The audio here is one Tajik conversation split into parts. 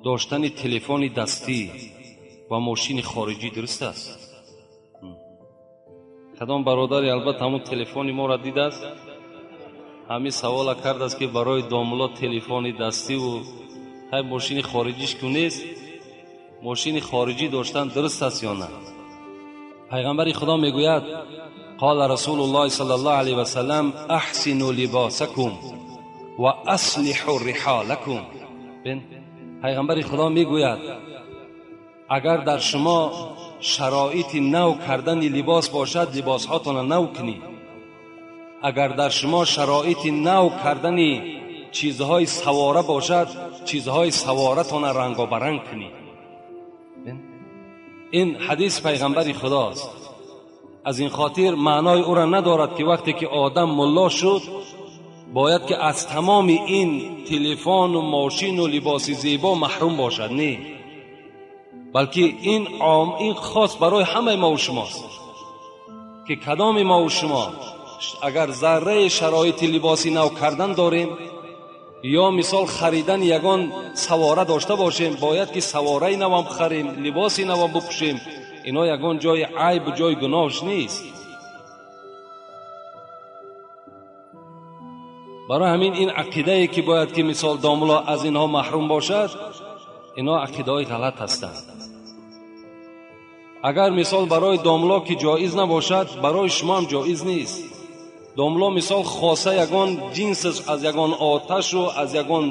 Доштани телефони дастӣ ва мошини хориҷӣ дуруст аст? Кадом бародаре албатта ҳамун телефони моро дидааст, ҳамин савола кардааст, ки барои домулло телефони дастиву ҳай мошини хориҷиш ку нест, мошини хориҷӣ доштан дуруст аст ё на? Пайғамбари Худо мегӯяд: қола Расулуллоҳи саллаллоҳу алайҳи васаллам: аҳсину либосакум ва аслиҳу риҳолакум. Пайғамбари Худо мегӯяд: агар дар шумо шароити нав кардани либос бошад, либосҳотонро нав кунед. Агар дар шумо шароити нав кардани чизҳои савора бошад, чизҳои саворатонро рангобаранг кунед. Ин ҳадис пайғамбари Худост. Аз ин хотир маънои ӯро надорад, ки вақте ки одам мулло шуд, бояд ки аз тамоми ин телефону мошину либоси зебо маҳрум бошад. Не, балки ин ин хос барои ҳамаи мову шумост, ки кадоми мову шумо агар зарраи шароити либоси нав кардан дорем ё мисол харидани ягон савора дошта бошем, бояд ки савораи навам харем, либоси навам бипӯшем. Ино ягон ҷои айб, ҷои гуноҳш нест. Барои ҳамин ин ақидае ки бояд ки мисол домулло аз инҳо маҳрум бошад, инҳо ақидаҳои ғалат ҳастанд. Агар мисол барои домулло ки ҷоиз набошад, барои шумо ҳам ҷоиз нест. Домулло мисол хоса ягон ҷинсаш аз ягон оташу аз ягон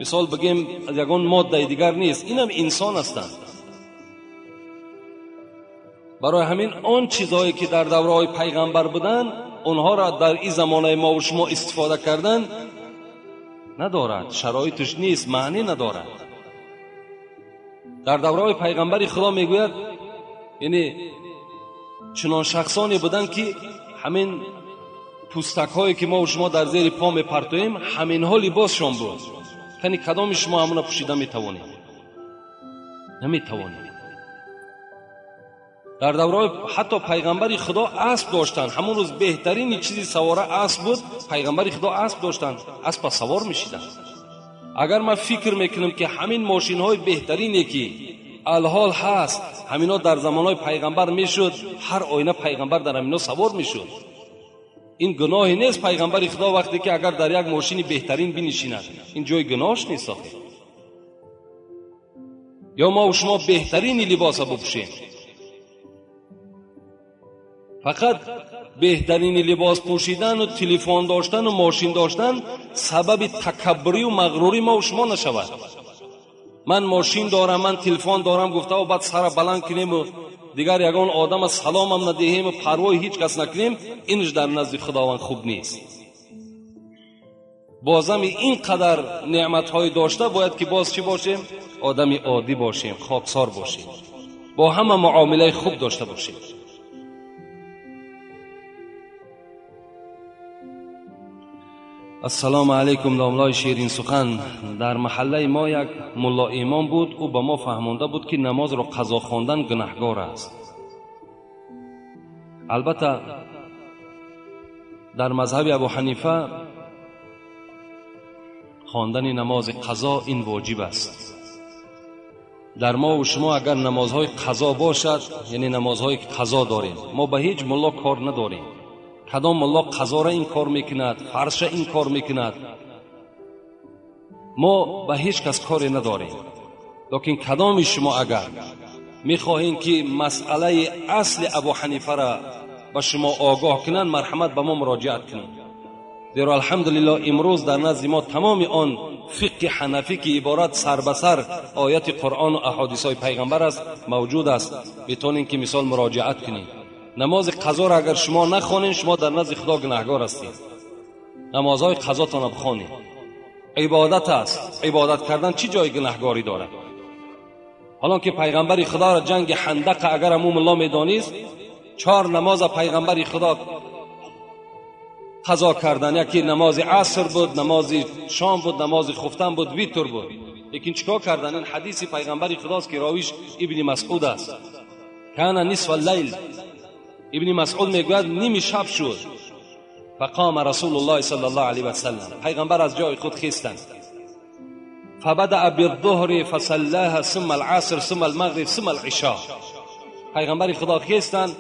мисол бигем аз ягон моддаи дигар нест, инам инсон ҳастанд. Барои ҳамин он чизҳое ки дар давраҳои пайғамбар буданд, онҳоро дар ин замонаи мову шумо истифода кардан надорад, шароиташ нест, маънӣ надорад. Дар давраҳои пайғамбари Худо мегӯяд, яъне чунон шахсоне буданд, ки ҳамин пӯстакҳое ки мову шумо дар зери по мепартоем, ҳаминҳо либосшон буд. Кани кадоми шумо ҳамона пӯшида метавонед? Наметавонед. Дар давраҳои ҳатто пайғамбари Худо асп доштанд. Ҳамон рӯз беҳтарини чизи савора асп буд. Пайғамбари Худо асп доштанд, аспа савор мешиданд. Агар ман фикр мекунам, ки ҳамин мошинҳои беҳтарине ки алҳол ҳаст, ҳаминҳо дар замонҳои пайғамбар мешуд, ҳар оина пайғамбар дар ҳаминҳо савор мешуд. Ин гуноҳе нест. Пайғамбари Худо вақте ки агар дар як мошини беҳтарин бинишинад, ин ҷои гуноҳш нест охир. Ё мову шумо беҳтарини либоса бипӯшем. Фақат беҳтарини либос пӯшидану телефон доштану мошин доштан сабаби такаббурию мағрурии мову шумо нашавад. Ман мошин дорам, ман телефон дорам гуфтаву баъд сара баланд кунему дигар ягон одама саломам надиҳему парвои ҳеҷ кас накунем, инш дар назди Худованд хуб нест. Бозами ин қадар неъматҳои дошта бояд ки боз чӣ бошем? Одами оддӣ бошем, хоксор бошем, бо ҳама муомилаи хуб дошта бошем. Ассалому алайкум, домлои ширин сухан. Дар маҳаллаи мо як мулло имом буд. Ӯ ба мо фаҳмонда буд, ки намозро қазо хондан гунаҳгор аст. Албатта дар мазҳаби Абу Ҳанифа хондани намози қазо ин воҷиб аст. Дар мову шумо агар намозҳои қазо бошад, яъне намозҳои қазо дорем, мо ба ҳеҷ мулло кор надорем. Кадом мулло қазора ин кор мекунад, фарша ин кор мекунад, мо ба ҳеҷ кас коре надорем. Лекин кадоми шумо агар мехоҳем, ки масъалаи асли Абу Ҳанифаро ба шумо огоҳ кунанд, марҳамат ба мо муроҷиат кунед. Зеро алҳамдулиллоҳ имрӯз дар назди мо тамоми он фиқҳи ҳанафӣ, ки иборат сар ба сар ояти Қуръону аҳодисҳои пайғамбар аст, мавҷуд аст. Метавонем ки мисол муроҷиат кунем. Намози қазоро агар шумо нахонед, шумо дар назди Худо гунаҳгор ҳастед. Намозҳои қазотонро бихонед. Ибодат аст. Ибодат кардан чӣ ҷои гунаҳгорӣ дорад? Ҳолон ки пайғамбари Худоро ҷанги Ҳандақа агар ҳамун мулло медонист, 4 намоза пайғамбари Худо қазо кардан. Яке намози аср буд, намози шом буд, намози хуфтан буд, витр буд. Лекин чикор кардан? Ин ҳадиси пайғамбари Худост, ки ровиш Ибни Масъуд аст. Кана нисфа лайл. Ибни Масъуд мегӯяд, ними шаб шуд. فقام رسول الله صلی الله علیه و سلم، پیغمبر از جای خود خیستند. فبدأ بالظهر فصلاها ثم العصر ثم المغرب ثم العشاء. پیغمبر خدا خیستند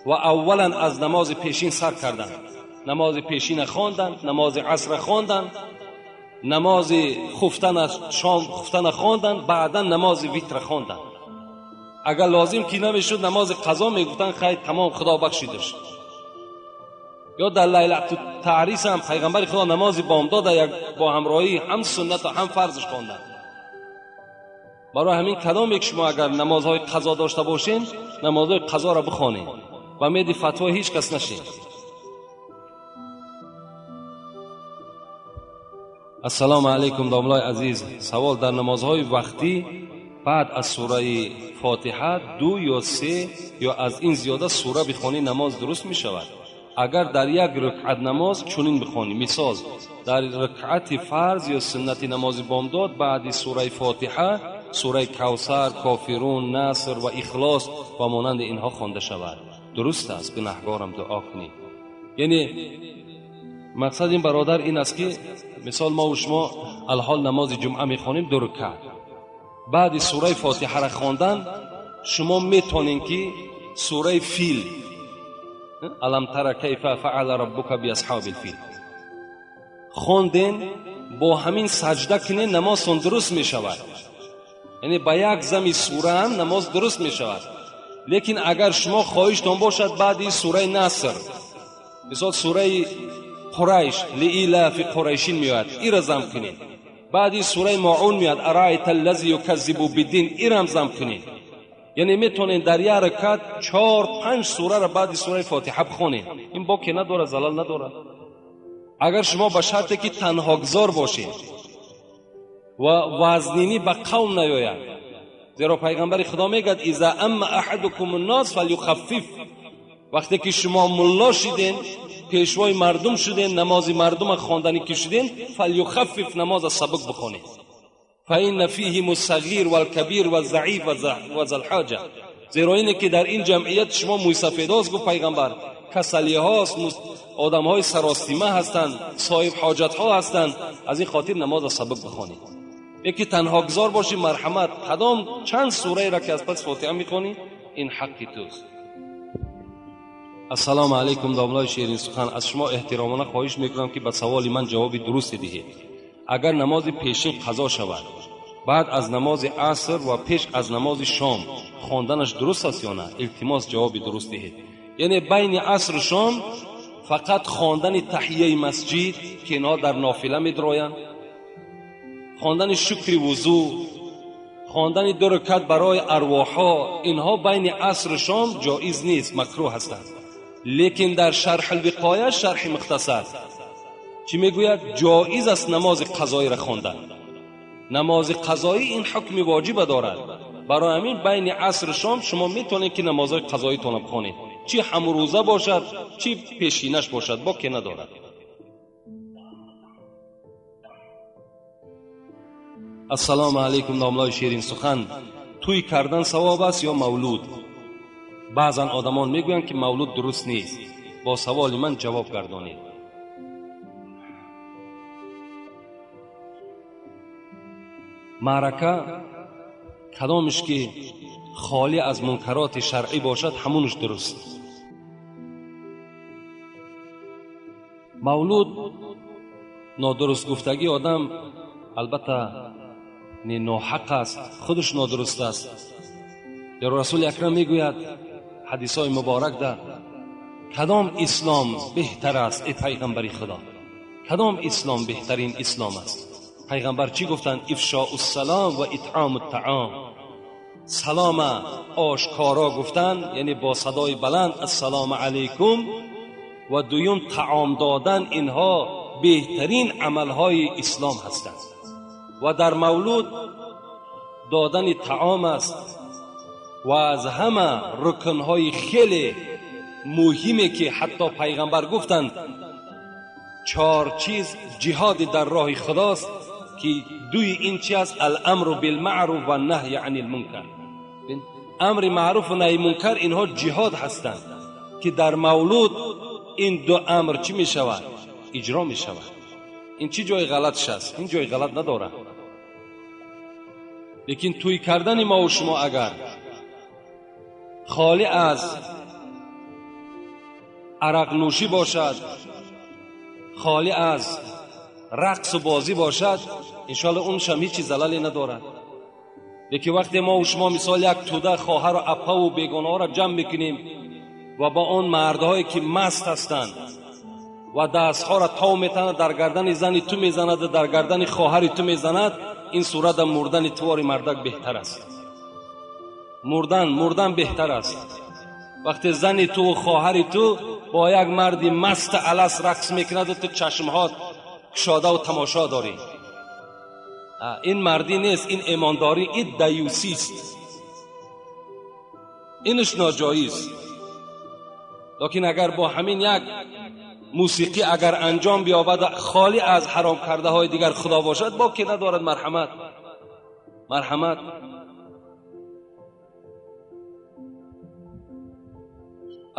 و اولا از نماز پیشین سر کردند، نماز پیشین خواندند، نماز عصر خواندند، نماز خفتن از شام خفتن خواندند، بعدا نماز ویتر خواندند. اگر لازم که نمیشد نماز قضا میگفتند خیر تمام خدا بخشیدش. یا در لیلة التعریس هم پیغمبر خدا نماز بامداد یک با همراهی هم سنت و هم فرضش خواندند. برای همین کدام یک شما اگر نمازهای قضا داشته باشین نمازهای قضا را بخوانید و میدی فتوای هیچ کس نشین. السلام علیکم داملای عزیز، سوال: در نمازهای وقتی بعد از سوره فاتحه 2 یا 3 یا از این زیاده سوره بخوانی نماز درست می شود؟ اگر در یک رکعت نماز چنین بخوانی، مثال در رکعت فرض یا سنت نماز بامداد بعد سوره فاتحه سوره کوثر، کافرون، نصر و اخلاص و مانند اینها خوانده شود درست است؟ گناهگارم دعا کنید. یعنی مقصد این برادر این است که مثال ما و شما الحال نماز جمعه میخوانیم 2 رکعت، بعد سوره فاتحه را خواندن شما میتونین که سوره فیل، الم تر کیف فعل ربک باصحاب الفیل خواندین، با همین سجده کنین نمازتون درست میشود. یعنی با یک زمی سوره هم نماز درست میشود. لیکن اگر شما خواهشتون باشد بعد سوره نصر، مثال سوره قریش لإیلاف قریشین میاد، ای را زم کنید. بعد سوره ماعون میاد، ارایت الذی یکذب بالدین، ای را زم کنید. یعنی میتونین در یک رکعت 4-5 سوره را بعد سوره فاتحه بخونید. این باکی نداره، زلال نداره. اگر شما به شرطی که تنها گذار باشید و وزنینی به قوم نیاید، زیرا پیغمبر خدا میگه اذا اما احدکم الناس فلیخفف. وقتی که شما ملا شدین، پیشوای مردم شدین، نماز مردم خواندنی که شدین، فلیخفف، نماز سبک بخونید. فإن فیهم الصغیر والکبیر والضعیف وذا الحاجة. زیرا اینه که در این جمعیت شما موسفیداست، گفت پیغمبر، کسلی هاست، آدم های سراستیمه هستند، صاحب حاجت ها هستند، از این خاطر نماز سبک بخونید. یکی تنها گذار باشی مرحمت، کدام چند سوره را که از پس فاتحه میخونی این حقی توست. السلام علیکم داملای شیرین سخن، از شما احترامانه خواهش میکنم که به سوال من جواب درست دهید. اگر نماز پیشین قضا شود بعد از نماز عصر و پیش از نماز شام خواندنش درست است یا نه؟ التماس جواب درست دهید. یعنی بین عصر و شام فقط خواندن تحیه مسجد که اینها در نافله میدرویند، خواندن شکر وضو، خواندن 2 رکعت برای ارواحها، اینها بین عصر و شام جایز نیست، مکروه هستند. لیکن در شرح الوقایه، شرح مختصر چی میگوید؟ جایز است نماز قضایی را خواندن. نماز قضایی این حکم واجب دارد. برای همین بین عصر و شام شما میتونید که نمازهای قضایی تون بخونید، چی همروزه باشد چی پیشینش باشد، با که ندارد. السلام علیکم داملای شیرین سخن، توی کردن ثواب است یا مولود؟ بعضا آدمان میگویند که مولود درست نیست. با سوال من جواب گردانید. معرکه کدامش که خالی از منکرات شرعی باشد همونش درست. مولود نادرست گفتگی آدم البته ناحق است، خودش نادرست است. در رسول اکرم میگوید حدیث های مبارک ده، کدام اسلام بهتر است ای پیغمبر خدا؟ کدام اسلام بهترین اسلام است؟ پیغمبر چی گفتند؟ افشاء السلام و اطعام الطعام. سلام آشکارا گفتن، یعنی با صدای بلند السلام علیکم، و دویم طعام دادن، اینها بهترین عملهای اسلام هستند. و در مولود دادن طعام است و از همه رکنهای خیلی مهمه که حتی پیغمبر گفتند 4 چیز جهاد در راه خداست که دوی این چی است؟ الامر بالمعروف و نهی عن المنکر. امر معروف و نهی منکر اینها جهاد هستند که در مولود ин ду амр чӣ мешавад? Иҷро мешавад. Ин чӣ ҷои ғалатш аст? Ин ҷои ғалат надорад. Лекин тӯй кардани мо ва шумо агар холӣ аз арақнӯшӣ бошад, холӣ аз рақсу бозӣ бошад, иншоалло уншам ҳеҷ чиз залале надорад. Лекин вақте мо ва шумо мисол як тӯда хоҳару аппаву бегонаҳоро ҷамъ мекунем ва ба он мардҳое ки маст ҳастанд ва дастҳоро тов метанад, дар гардани зани ту мезанад, дар гардани хоҳари ту мезанад, ин сурата мурдани тувори мардак беҳтар аст. Мурдан беҳтар аст. Вақте зани ту ва хоҳари ту бо як марди маст алас рақс мекунад, ту чашмҳо кушода ва тамошо дорӣ. Ин мардӣ нест, ин имондорӣ, ин даюсист, инаш ноҷоиз. Лекин агар бо ҳамин як мусиқӣ агар анҷом биёбад, холӣ аз ҳаром кардаҳои дигар худо бошад, боке надорад. Марҳамат, марҳамат.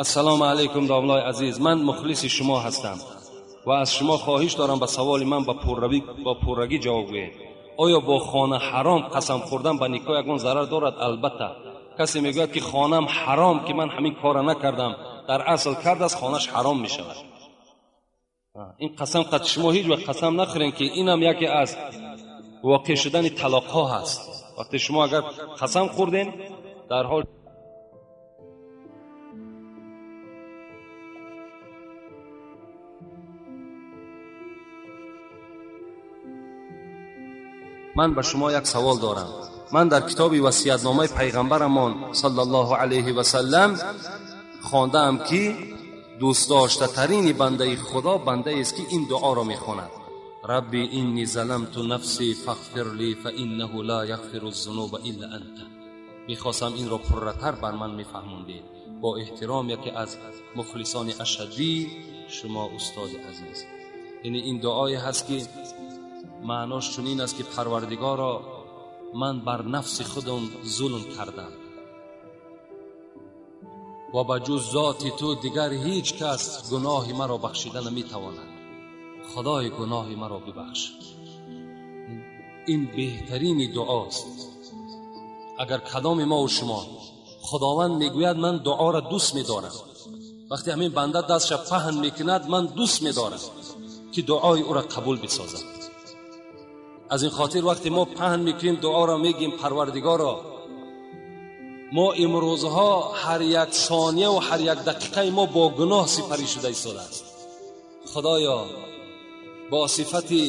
Ассалому алайкум домлои азиз, ман мухлиси шумо ҳастам ва аз шумо хоҳиш дорам ба саволи ман ба пуррагӣ ҷавоб гӯед. Оё бо хона ҳаром қасам хӯрдан ба никоҳ ягон зарар дорад? Албатта. Касе мегӯяд ки хонам ҳаром, ки ман ҳамин корро накардам, дар асл кардааст, хонаш ҳаром мешавад. Ин қасам қад шумо ҳеҷ вақт қасам нахӯред, ки инам яке аз воқеъ шудани талоқҳо ҳаст. Вақте шумо агар қасам хӯрден, дар ҳол ман ба шумо як савол дорам. Ман дар китоби васиятномаи пайғамбарамон саллаллоҳу алайҳи васаллам хондаам, ки дӯстдоштатарини бандаи худо бандаест, ки ин дуоро мехонад: рабби инни заламту нафси фағфир ли фаиннаҳу ла яғфиру зунуба илла анта. Мехостам инро пурратар бар ман мефаҳмондед. Бо эҳтиром, яке аз мухлисони ашаддии шумо, устоди азиз. Яъне ин дуое ҳаст, ки маънош чунин аст, ки парвардигоро, ман бар нафси худам зулм кардам ва ба ҷуз зоти ту дигар ҳеҷ кас гуноҳи маро бахшида наметавонад. Худои гуноҳи маро бибахш. Ин беҳтарини дуост. Агар кадоми мо ва шумо, Худованд мегӯяд ман дуоро дӯст медорам. Вақте ҳамин банда дастша паҳн мекунад, ман дӯст медорам ки дуои ӯро қабул бисозам. Аз ин хотир вақте мо паҳн мекунем дуоро, мегӯем парвардигоро, мо имрӯзҳо ҳар як сония ва ҳар як дақиқаи мо бо гуноҳ сипарӣ шуда истодааст. Худоё, бо сифати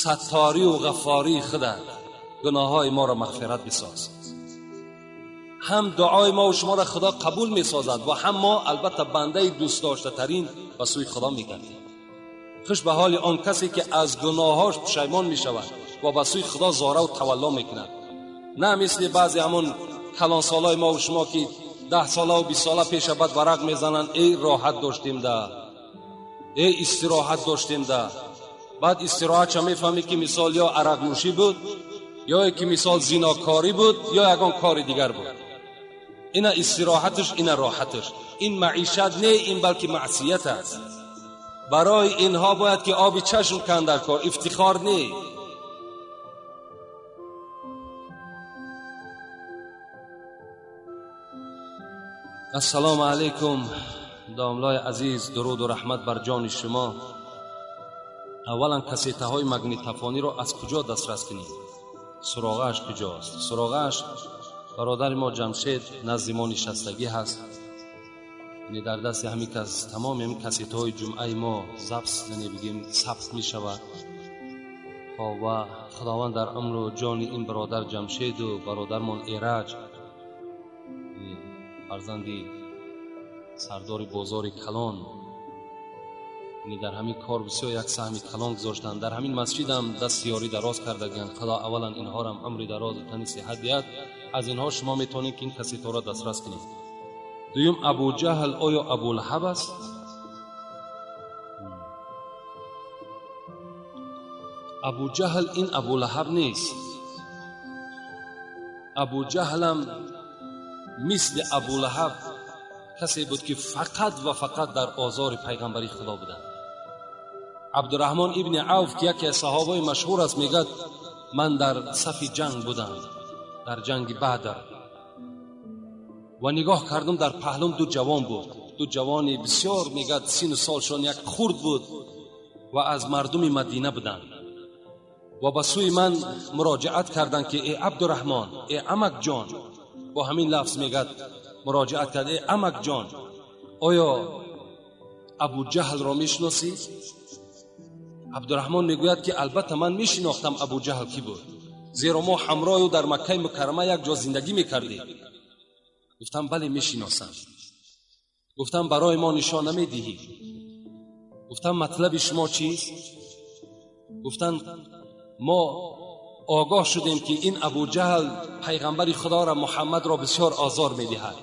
сатторӣ ва ғаффории худат гуноҳҳои моро мағфират бисоз. Ҳам дуои мо ва шуморо Худо қабул месозад ва ҳам мо албатта бандаи дӯстдоштатарин ба сӯи Худо мегардем. Хуш ба ҳоли он касе ки аз гуноҳҳош пушаймон мешавад ва ба сӯи Худо зора ва тавалло мекунад. На мисли баъзе ҳамон калонсолҳои мо ва шумо ки 10 сола ва 20 сола пеша баъд варақ мезананд: эй роҳат доштем да, эй истироҳат доштем да. Баъд истироҳатша мефаҳмӣ ки мисол ё арақнӯшӣ буд, ё ки мисол зинокорӣ буд, ё ягон кори дигар буд. Ина истироҳаташ, ина роҳаташ. Ин маишат не, ин балки маъсият аст. Барои инҳо бояд ки оби чашм канд дар кор, ифтихор не. Ассалому алайкум домлои азиз, дуруду раҳмат бар ҷони шумо. Аввалан кассетаҳои магнитофониро аз куҷо дастрас кунем? Суроғааш куҷост? Суроғааш бародари мо Ҷамшед назди мо нишастагӣ ҳаст. Яъне дар дасти ҳамин кас тамоми ҳамин кассетаҳои ҷумъаи мо забт, яъне бигем сабт мешавад. Ва Худованд дар умру ҷони ин бародар Ҷамшеду бародармон Эраҷ, фарзанди сардори бозори калон, яъне дар ҳамин кор бисёр як саҳми калон гузоштанд. Дар ҳамин масҷидам дасти ёрӣ дароз кардагианд. Худо аввалан инҳорам умри дарозу тани сиҳат диҳад. Аз инҳо шумо метавонед ки ин кассетаҳоро дастрас кунед. Дуюм, Абуҷаҳл оё Абулаҳаб аст? Абуҷаҳл ин Абулаҳаб нест. Абуҷаҳлам мисли Абулаҳаб касе буд ки фақат ва фақат дар озори пайғамбари Худо буданд. Абдурраҳмон ибни Авф ки яке аз саҳобаи машҳур аст, мегӯяд ман дар сафи ҷанг будам, дар ҷанги Бадр, ва нигоҳ кардам, дар паҳлум ду ҷавон буд, ду ҷавони бисёр, мегӯяд, сину солшон як хурд буд ва аз мардуми Мадина буданд ва ба сӯи ман муроҷиат карданд ки эй Абдурраҳмон, эй амакҷон, бо ҳамин лафз мегӯяд муроҷиат кард, эй амакҷон, оё Абуҷаҳлро мешиносӣ? Абдурраҳмон мегӯяд ки албатта ман мешинохтам Абуҷаҳл кӣ буд, зеро мо ҳамроҳ ӯ дар Маккаи Мукаррама як ҷо зиндагӣ мекардем. Гуфтам бале мешиносам. Гуфтам барои мо нишон намедиҳӣ? Гуфтам матлаби шумо чист? Гуфтанд мо огоҳ шудем ки ин Абуҷаҳл пайғамбари Худоро Муҳаммадро бисёр озор медиҳад.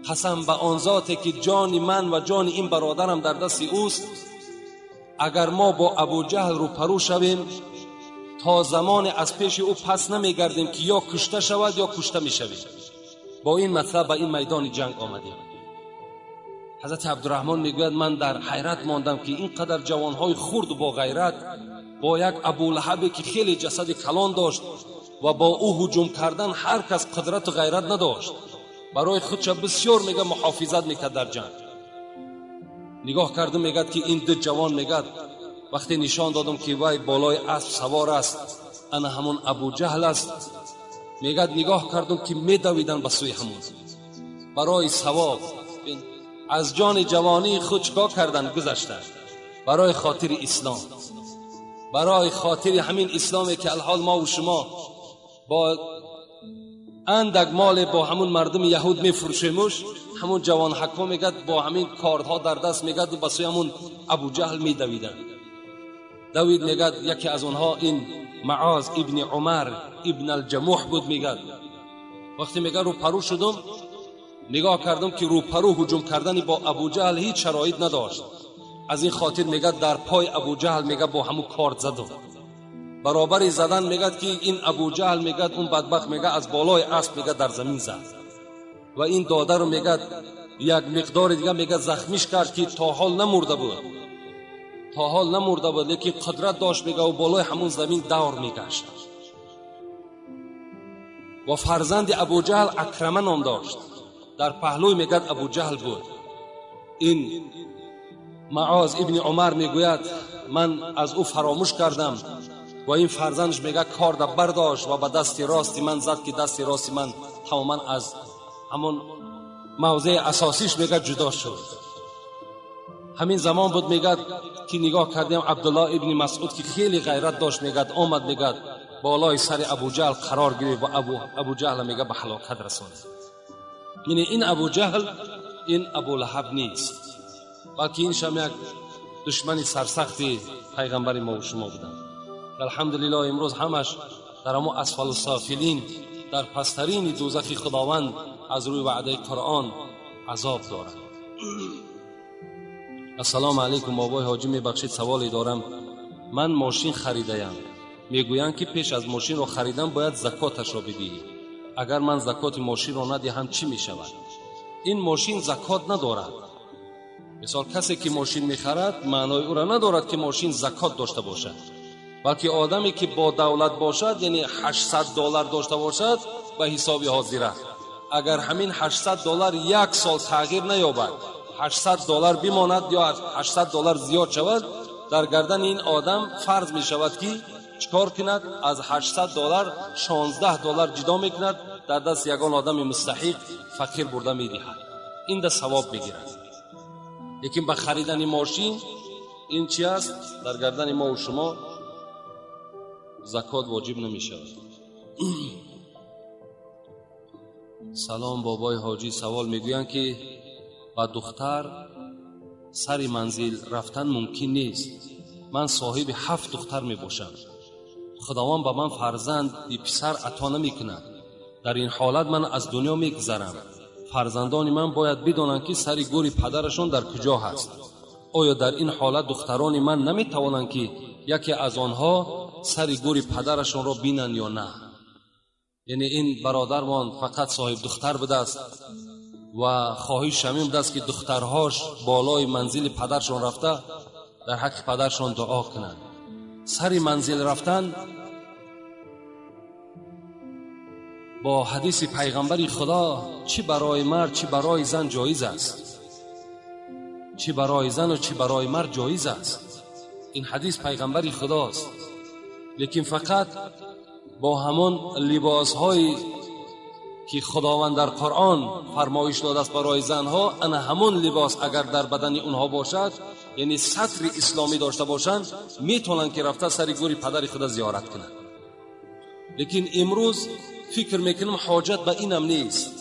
қасам ба он зоте ки ҷони ман ва ҷони ин бародарам дар дасти ӯст, агар мо бо Абуҷаҳл рӯпарӯ шавем, то замоне аз пеши ӯ пас намегардем ки ё кушта шавад ё кушта мешавем. бо ин матлаб ба ин майдони ҷанг омадем. ҳазрати Абдурраҳмон мегӯяд ман дар ҳайрат мондам ки ин қадар ҷавонҳои хурд бо ғайрат бо як Абулаҳабе ки хеле ҷасади калон дошт ва бо ӯ ҳуҷум кардан ҳар кас қудрату ғайрат надошт, барои худша бисёр мега муҳофизат мекард дар ҷанг. нигоҳ кардум, мегӯяд ки ин ду ҷавон, мегӯяд вақте нишон додам ки вай болои асп савор аст, ана ҳамон Абуҷаҳл аст, мегӯяд нигоҳ кардум ки медавиданд ба сӯи ҳамон барои савоб. аз ҷони ҷавонии худ чикор карданд? Гузаштанд барои хотири ислом, барои хотири ҳамин исломе ки алҳол мо ва шумо бо андак моле бо ҳамун мардуми яҳуд мефурӯшемуш, ҳамун ҷавонҳакҳо мегӯяд бо ҳамин кордҳо дар даст мегӯяд ба сӯи ҳамун Абуҷаҳл медавиданд. давид мегӯяд яке аз онҳо ин Маоз ибни Умар ибн алҷамуҳ буд. мегӯяд вақте мегӯяд рӯпарӯ шудум, нигоҳ кардам ки рӯпарӯ ҳуҷум кардани бо Абуҷаҳл ҳеҷ шароит надошт. аз ин хотир мегӯяд дар пой Абуҷаҳл мегӯяд бо ҳамун корд задум. баробари задан мегӯяд ки ин Абуҷаҳл мегӯяд он бадбахт мегӯяд аз болои асп мегӯяд дар замин зад ва ин додару мегӯяд як миқдори дига мегӯяд захмиш кард ки то ҳол намурда буд, то ҳол намурда буд, лекин қудрат дошт, мегӯяд ӯ болои ҳамун замин давр мегашт. ва фарзанди Абуҷаҳл Акрама ном дошт, дар паҳлӯй мегӯяд Абуҷаҳл буд. ин Маоз ибни Умар мегӯяд ман аз ӯ фаромӯш кардам ва ин фарзандаш мегӯяд корда бардошт ва ба дасти рости ман зад ки дасти рости ман тамоман аз ҳамон мавзеи асосиш мегӯяд ҷудо шуд. ҳамин замон буд мегӯяд ки нигоҳ кардем Абдуллоҳ ибни Масъуд ки хеле ғайрат дошт, мегӯяд омад, мегӯяд болои сари Абуҷаҳл қарор гирифт ва Абуҷаҳл мегӯяд ба ҳалокат расонид. яъне ин Абуҷаҳл ин Абулаҳаб нест, балки ин шам як душмани сарсахти пайғамбари мо ва шумо буданд. алҳамдулиллоҳ имрӯз ҳамаш дар ҳамон асфалу софилин, дар пасттарини дӯзахи Худованд аз рӯи ваъдаи Қуръон азоб дорад. ассалому алайкум бобои ҳоҷӣ, мебахшед саволе дорам. ман мошин харидаям, мегӯянд ки пеш аз мошинро харидан бояд закоташро бидиҳӣ. агар ман закоти мошинро надиҳам чӣ мешавад? ин мошин закот надорад. мисол касе ки мошин мехарад маънои ӯро надорад ки мошин закот дошта бошад, балки одаме ки бо давлат бошад, яъне $800 дошта бошад ба ҳисоби ҳозира, агар ҳамин $800 як сол тағйир наёбад, $800 бимонад ё $800 зиёд шавад, дар гардани ин одам фарз мешавад ки чикор кунад? аз $800 $16 ҷудо мекунад, дар даст ягон одами мустаҳиқ фақир бурда медиҳад, ин да савоб мегирад. лекин ба харидани мошин ин чи аст? дар гардани мо ва шумо закот воҷиб намешавад. салом бобои ҳоҷӣ, савол мегӯянд ки ба духтар сари манзил рафтан мумкин нест. ман соҳиби 7 духтар мебошам. Худованд ба ман фарзанди писар ато намекунад. дар ин ҳолат ман аз дунё мегузарам. фарзандони ман бояд бидонанд ки сари гӯри падарашон дар куҷо ҳаст. оё дар ин ҳолат духтарони ман наметавонанд ки яке аз онҳо сари гӯри падарашонро бинанд ё на? яъне ин бародармон фақат соҳиб духтар будааст Ва хоҳиш ҳамин будааст, ки духтарҳош болои манзили падаршон рафта дар ҳаққи падаршон дуо кунанд. Сари манзил рафтан бо ҳадиси пайғамбари Худо чӣ барои мард, чӣ барои зан ҷоиз аст. Чӣ барои зану чӣ барои мард ҷоиз аст. Ин ҳадис пайғамбари Худост. Лекин фақат бо ҳамон либосҳое ки Худованд дар Қуръон фармоиш додааст барои занҳо, ана ҳамон либос агар дар бадани онҳо бошад, яъне сатри исломӣ дошта бошанд, метавонанд ки рафта сари гӯри падари худа зиёрат кунанд. Лекин имрӯз фикр мекунам ҳоҷат ба инам нест.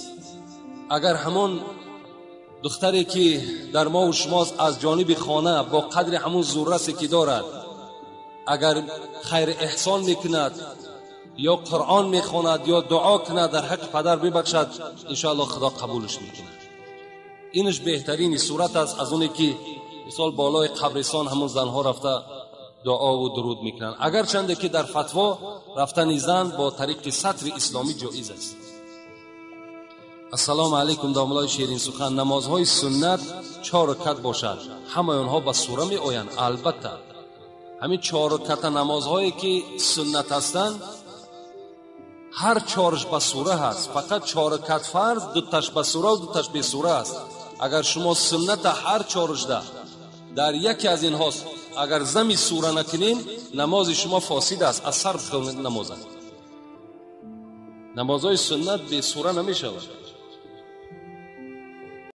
Агар ҳамон духтаре ки дар мову шумост аз ҷониби хона бо қадри ҳамон зуррасе ки дорад, агар хайр эҳсон мекунад ё Қуръон мехонад ё дуо кунад дар ҳаққи падар бибахшад, иншоаллоҳ Худо қабулш мекунад. Инаш беҳтарини сурат аст аз оне ки мисол болои қабристон ҳамон занҳо рафта дуову дуруд мекунанд. Агарчанде ки дар фатво рафтани зан бо тариқи сатри исломӣ ҷоиз аст. Ассалому алайкум, домулои ширинсухан. Намозҳои суннат 4 ракат бошад, ҳамаи онҳо ба сура меоянд? Албатта, ҳамин 4 раката намозҳое ки суннат ҳастанд, ҳар чорш ба сура ҳаст. Фақат 4 ракат фарз, дуташ ба сура ва дуташ бесура аст. Агар шумо сунната ҳар чоршда дар яке аз инҳост, агар зами сура накунед, намози шумо фосид аст, аз сар намозад. Намозҳои суннат бесура намешавад.